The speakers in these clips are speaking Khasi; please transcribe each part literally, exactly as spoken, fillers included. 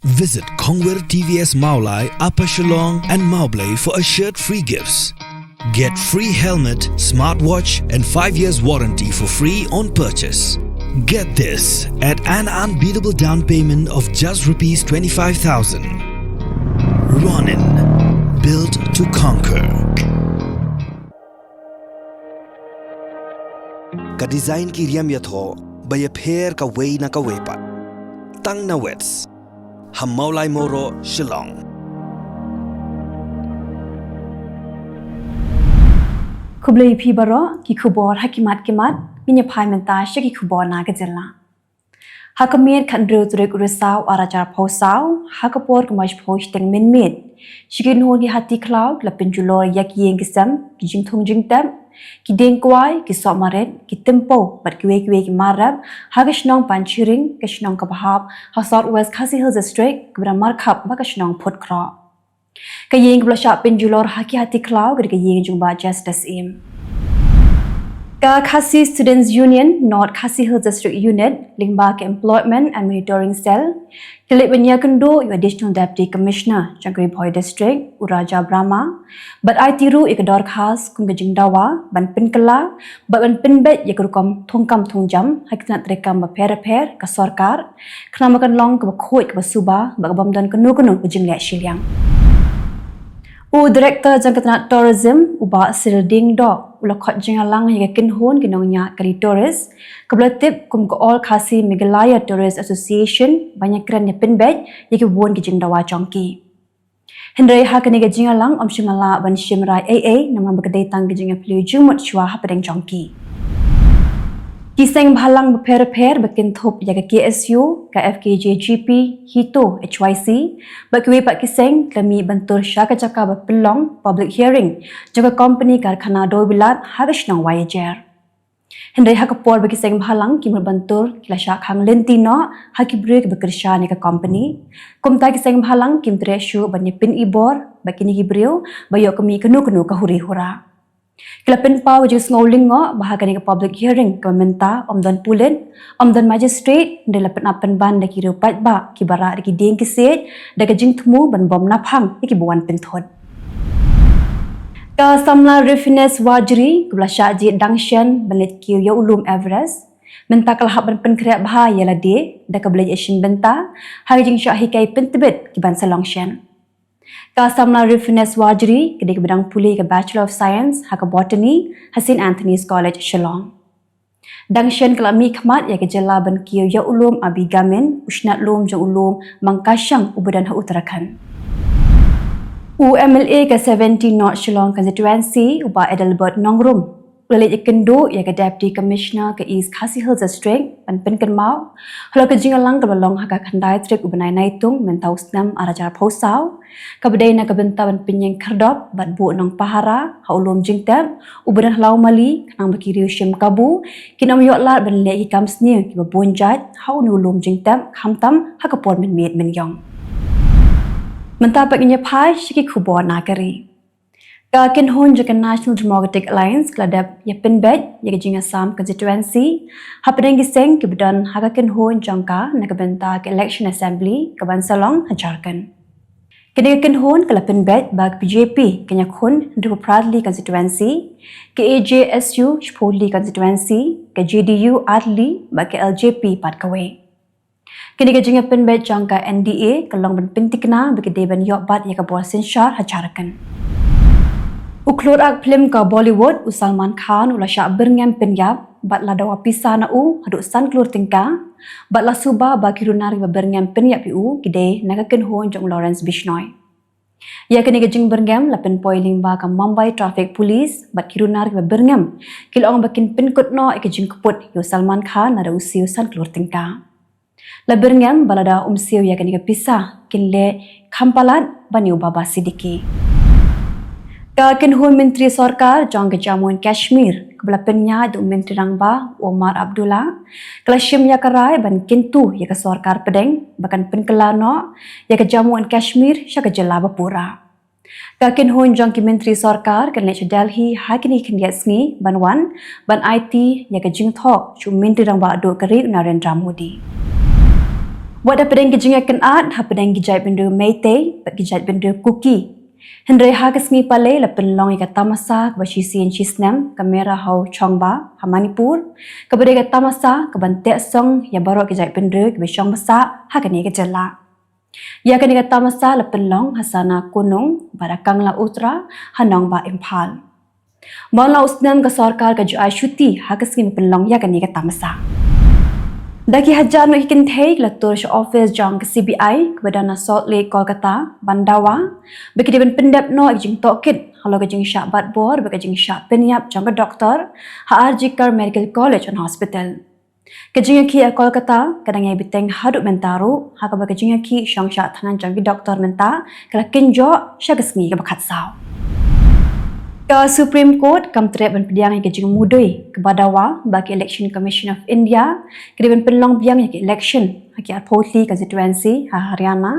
Visit Kongwir T V S Mawlai, Upper Shillong and Mawblei for assured free gifts. Get free helmet, smartwatch and five years warranty for free on purchase. Get this at an unbeatable down payment of just rupees twenty-five thousand. Ronin, built to conquer. Ka design ki riam ïathoh ba ïapher kawei na kawei pat. Tang na Wits, ha Mawlai Mawroh, Shillong. Khublei phi baroh, ki khubor ha ki mat ki mat, ngin ïa phai mynta sha ki khubor na ka jylla. Ha ka miet khathynriew tarik u Risaw ar hajar arphew saw, ha ka por ka mar shiphew shiteng mynmiet, shi kynhun ki hati khlaw ki la pynjulor ïa ki ïing ki sem, ki jingthung jingtep, ki dieng kwai, ki soh marit, ki tympew bad kiwei kiwei ki mar rep ha ka shnong Panchhiring, ka shnong kaba hap ha South West Khasi Hills District, kaba don markhap bad ka shnong Phutkroh. Ka ïing kaba la shah pynjulor ha ki hati khlaw ka dei ka ïing jong u Bah Justus Syiem. Ka Khasi Students Union, North Khasi Hills District Unit, lyngba ka Employment and Monitoring Cell, ki la leit ban ïakynduh ïa u Additional Deputy Commissioner jong ka Ri Bhoi District, u Raja Brahma, bad aiti ruh ïa ka dorkhas kum ka jingdawa ban pynkylla bad ban pynbeit ïa ka rukom thungkam thungjam ha ki tnat treikam bapher bapher ka sorkar, khnang ba kan long kaba khuid kaba suba bad kabym don kano kano ka jingleh shiliang. U Director jong ka tnat Tourism, u Bah Cyril Diengdoh, u la khot jingïalang ïa ka kynhun ki nongñiah kali tourist, kaba la tip kum ka All Khasi Meghalaya Tourist Association, ban ïakren ïa pynbeit ïa kiba bun ki jingdawa jong ki. Hynrei ha kane ka jingïalang ym shym la lah ban shim rai ei ei namar ba ka dei tang ka jingïapylliej jingmut shuwa hapdeng jong ki. Ki seng bhalang bapher bapher ba kynthup ïa ka K S U, ka F K J G P, HITO, H Y C, bad kiwei pat ki seng ki la mih ban tur sha ka jaka ba pynlong public hearing jong ka kompani karkhana dewbilat ha ka shnong Wahiajer. Hynrei ha ka por ba ki seng bhalang kim mut ban tur, ki la shah khang lynti noh ha ki briew kiba kyrshan ïa ka kompani. Kumta ki seng bhalang kim treh shuh ban ïa pynibor bad kine ki briew ba ïoh kmih kano kano ka huri hura. Ki la pynpaw ka jingsngew lyngngoh ba ha kane ka public hearing kaba mynta ym don pulit, ym don magistrate, hynrei la pynap pynban da ki riew paidbah kiba rah da ki dieng ki siej da ka jingthmu ban bom naphang ïa kiba wan pynthut. Ka samla Rufinus Warjri, kaba la shah jied dang shen ban leit kiew ïa u lum Everest, mynta ka la hap ban pynkhreh bha ïa lade da kaba leit ïashim bynta ha ka jingshah hikai pyntbit kiban sa long shen. Ka samla Rufinus Warjri ka dei kaba dang pule ïa ka Bachelor of Science ha ka Botany ha Saint Anthony's College, Shillong. Dang shen ka la mihkhmat ïa ka jylla ban kiew ïa u lum Abigamin, u shnat lum jong u lum Mangkashang uba don ha Uttarakhand. U M L A ka seventeen North Shillong Constituency, u Bah Adelbert Nongrum, u la leit ïakynduh ïa ka Deputy Commissioner ka East Khasi Hills District ban pynkynmaw halor ka jingïalang kaba la long ha ka khyndai tarik u bnai Naitung mynta u snem ar hajar arphew saw, kaba dei na ka bynta ban pynïeng khyrdop bad buh nongpahara ha u lum jingtep uba don ha Lawmali, khnang ba ki riew shim kabu kin ym ïoh lad ban leh ki kam sniew kiba bun jait ha une u lum jingtep, khamtam ha ka por mynmiet mynïong. Mynta pat ngin ïa phai sha ki khubor na ka ri. Ka kynhun jong ka National Democratic Alliance ka la dep ïa pynbeit ïa ka jingïasam constituency hapdeng ki seng kiba don ha ka kynhun jong ka na ka bynta ka election assembly kaban sa long ha Jharkhand. Kane ka kynhun ka la pynbeit ba ka B J P kan ïakhun hynriewphew phra tylli constituency, ka A J S U shiphew tylli constituency, ka J D U ar tylli bad ka L J P pat kawei. Kane ka jingïapynbeit jong ka N D A ka long ban pynthikna ba ki dei ban ïoh bat ïa ka bor synshar ha Jharkhand. U khlur ak phlim ka Bollywood, u Salman Khan, u la shah byrngem pynïap bad la dawa pisa na u haduh san klur tyngka, bad la suba ba ki runar kiba byrngem pynïap ïa u ki dei na ka kynhun jong u Lawrence Bishnoi. Ïa kane ka jingbyrngem la pynpoi lyngba ka Mumbai Traffic Police, bad ki runar kiba byrngem ki la ong ba kin pynkut noh ïa ka jingkput ïa u Salman Khan lada u siew san klur tyngka. La byrngem ba lada um siew ïa kane ka pisa kin leh kham palat ban ïa u Baba Siddique. Ka kynhun myntri sorkar jong ka Jammu and Kashmir kaba la pynïaid da u Myntri Rangbah u Omar Abdullah ka la shim ïa ka rai ban kyntu ïa ka sorkar pdeng ba kan pynkylla noh ïa ka Jammu and Kashmir sha ka jylla ba pura. Ka kynhun jong ki myntri sorkar kan leit sha Delhi ha kine ki khyndiat sngi ban wan ban aiti ïa ka jingthoh sha u Myntri Rangbah duh ka ri u Narendra Modi. Wat hapdeng ki jingïakynad hapdeng ki jaitbynriew Meitei bad ki jaitbynriew Kuki, hynrei ha ka sngi Palei la pynlong ïa ka tamasa kaba shisien shisnem ka Mera Hau Chongba ha Manipur, kaba dei ka tamasa kaban teh song ïa baroh ki jaitbynriew kiba shong ba sah ha kane ka jylla. Ïa kane ka tamasa la pynlong ha Sana Kunung bad ha Kangla Utra ha nongbah Imphal. Ban la u snem ka sorkar ka ju ai shuti ha ka sngi ba pynlong ïa kane ka tamasa. Da ki hajar ngut ki kynthei ki la tur sha office jong ka C B I kaba don ha Salt Lake, Kolkata, ban dawa ba ki dei ban pyndep noh ïa ka jingtohkit halor ka jingshah batbor bad ka jingshah pynïap jong ka doktor ha R G Kar Medical College and Hospital. Ka jingïakhih ha Kolkata ka dang ïai bteng haduh mynta ruh, ha kaba ka jingïakhih shongshah thngan jong ki doktor mynta ka la kynjoh sha ka sngi kaba khatsaw. Ka Supreme Court kam treh ban pdiang ïa ka jingmudui kaba dawa ba ka Election Commission of India ka dei ban pynlong biang ïa ka election ha ki arphew tylli constituency ha Haryana,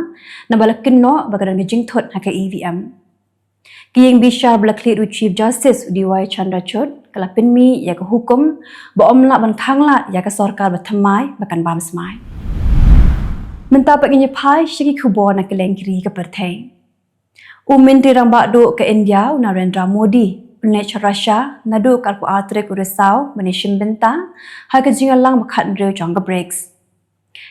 naba la kynnoh ba ka don ka jingthut ha ka E V M. Ka ïing bishar ba la khlieh da u Chief Justice, u D Y Chandrachud, ka la pynmih ïa ka hukum ba ym lah ban khanglad ïa ka sorkar ba thymmai ba kan bam smai. Mynta pat ngin ïa phai sha ki khubor na kylleng ki ri ka pyrthei. U Myntri Rangbah Duh ka India, u Narendra Modi, un leit sha Russia naduh ka arphew ar tarik u Risaw ban ïashim bynta ha ka jingïalang ba khathynriew jong ka BRICS.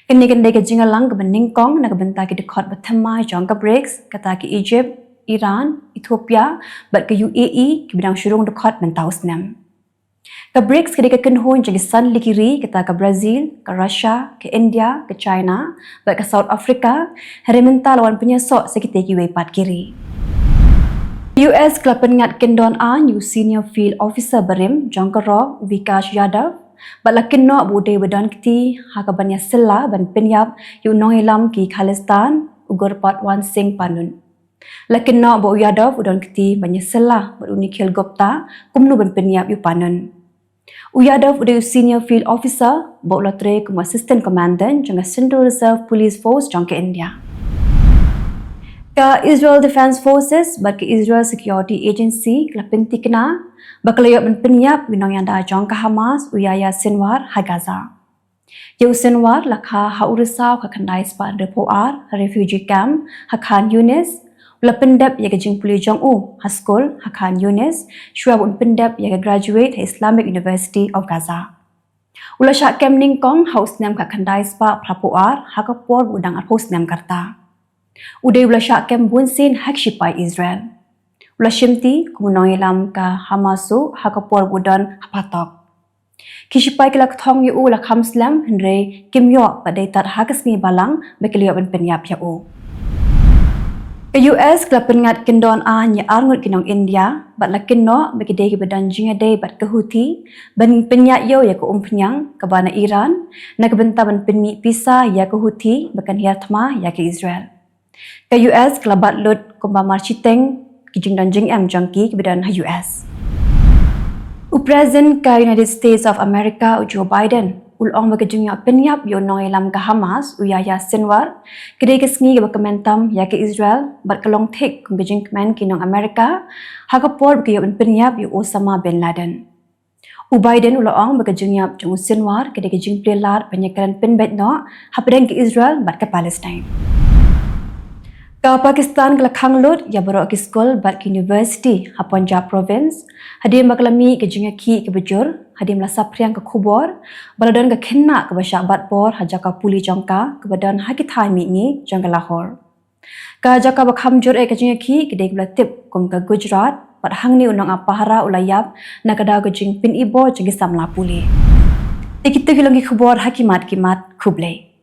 Kane kan dei ka jingïalang kaba nyngkong na ka bynta ki dkhot ba thymmai jong ka BRICS, kata ki Egypt, Iran, Ethiopia bad ka U A E, kiba dang shu rung dkhot mynta u snem. Ka BRICS ka dei ka kynhun jong ki san tylli ki ri, kata ka Brazil, ka Russia, ka India, ka China bad ka South Africa, hynrei mynta la wan pynïasoh sa kitei kiwei pat ki ri. U S ka la pynngat kyndon aiñ ïa u Senior Field Officer barim jong ka RAW, u Vikash Yadav, bad la kynnoh ba u dei uba don kti ha kaban ïasylla ban pynïap ïa u nongïalam ki Khalistan, u Gurpatwant Singh Pannun. La kynnoh ba u Yadav u don kti ban ïasylla bad u Nikhil Gupta kumno ban pynïap ïa u Pannun. U Yadav u dei u Senior Field Officer bad u la trei kum u Assistant Commandant jong ka Central Reserve Police Force jong ka India. Ka Israel Defense Forces bad ka Israel Security Agency ka la pynthikna ba ka la ïoh ban pynïap ïa u nongïada jong ka Hamas, u Yahya Sinwar, ha Gaza. Ïa u Sinwar la kha ha u Risaw khatkhyndai spah hynriewphew ar ha refugee camp ha Khan Younis. U la pyndep ïa ka jingpule jong u ha skul ha Khan Younis shuwa ba un pyndep ïa ka graduate ha Islamic University of Gaza. U la shah kem nyngkong ha u snem khatkhyndai spah phraphew ar ha ka por ba u dang arphew snem ka rta. U dei uba la shah kem bunsien ha ki shipai Israel. U la shimti kum u nongïalam ka Hamas ruh ha ka por ba u don ha phatok. Ki shipai ki la kthong ïa u la kham slem, hynrei kim ïoh, bad dei tad ha ka sngi Balang ba ki la ïoh ban pynïap ïa u. Ka U S ka la pynngat kyndon aiñ ïa ar ngut ki nong India bad la kynnoh ba ki dei kiba don jingïadei bad ka Houthi ban pynïaid ïew ïa ka umphniang kaba na Iran na ka bynta ban pynmih pisa ïa ka Houthi ba kan hiar thma ïa ka Israel. Ka U S ka la bat lut kumba marshiteng ki jingdon jingem jong ki kiba don ha U S. U President ka United States of America, u Joe Biden, u la ong ba ka jingïoh pynïap ïa u nongïalam ka Hamas, u Yahya Sinwar, ka dei ka sngi kaba kmen tam ïa ka Israel bad ka long thik kum ka jingkmen ki nong America ha ka por ba ki ïoh ban pynïap ïa u Osama bin Laden. U Biden u la ong ba ka jingïap jong u Sinwar ka dei ka jingplie lad ban ïakren pynbeit noh hapdeng ka Israel bad ka Palestine. Ka Pakistan ka la khang lut ïa baroh ki skul bad ki university ha Punjab Province hadien ba ka la mih ka jingïakhih kaba jur, hadien ba la saphriang ka khubor ba la don ka khynnah kaba shah bat bor ha jaka pule jong ka kaba don ha ki thaiñ mihngi jong ka Lahore. Ka jaka ba kham jur ïa ka jingïakhih ka dei kaba la tip kum ka Gujarat, bad hangne u nongap pahara u la ïap na ka daw ka jingpyni bor jong ki samla pule. Te kito ki long ki khubor ha ki mat ki mat, khublei.